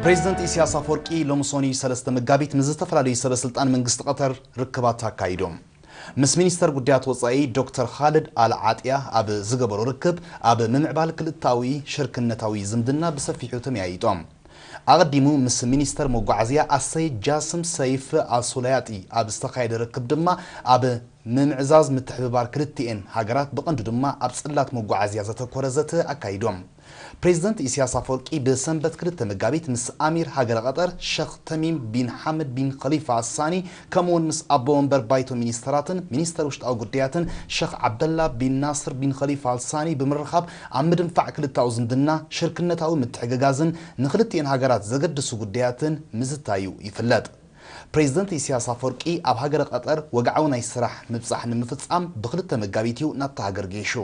ፕሬዚደንት ኢሳያስ ኣፈወርቂ ሎሚ ሰኑይ ሰለስተ መጋቢት ምስ ዝተፈላለዩ ሰበ ስልጣን መንግስቲ ቀጠር ርክባት ኣካይዶም። ምስ ሚኒስተር ጉዳያት ወጻኢ ዶክተር ኻልድ ኣል ዓጥያ ኣብ ዝገበሮ ርክብ፣ ኣብ ምምዕባል ክልታዊ ሽርክነታዊ ዝምድና ብሰፊሑ ተመያይጦም። ኣቐዲሙ ምስ ሚኒስተር መጓዓዝያ ኣሰይድ ጃስም ሰይፍ ኣልሱላያጢ ኣብ ዝተኻየደ ርክብ ድማ፣ ኣብ ምምዕዛዝ ምትሕብባር ክልቲኤን ሃገራት፣ ብቐንዱ ድማ ኣብ ጽላት መጓዓዝያ ዘተኮረ ዘተ ኣካይዶም። ፕሬዚደንት ኢሳያስ ኣፈወርቂ ብሰንበት ክልተ መጋቢት ምስ ኣሚር ሃገረ ቀጠር ሸኽ ተሚም ቢን ሓመድ ቢን ኸሊፋ ኣልሳኒ፣ ከምኡውን ምስ ኣቦ ወንበር ባይቶ ሚኒስተራትን ሚኒስተር ውሽጣዊ ጉዳያትን ሸኽ ዓብደላ ቢን ናስር ቢን ኸሊፋ ኣልሳኒ ብምርኻብ፣ ኣብ ምድንፋዕ ክልታዊ ዝምድና፣ ሽርክነታዊ ምትሕግጋዝን ንክልቲኤን ሃገራት ዘገድሱ ጉዳያትን ምዝታዩ ይፍለጥ። ፕሬዚደንት ኢሳያስ ኣፈወርቂ ኣብ ሃገረ ቀጠር ወግዓዊ ናይ ስራሕ ምብጻሕ ንምፍጻም ብክልተ መጋቢት እዩ ናብታ ሃገር ገይሹ።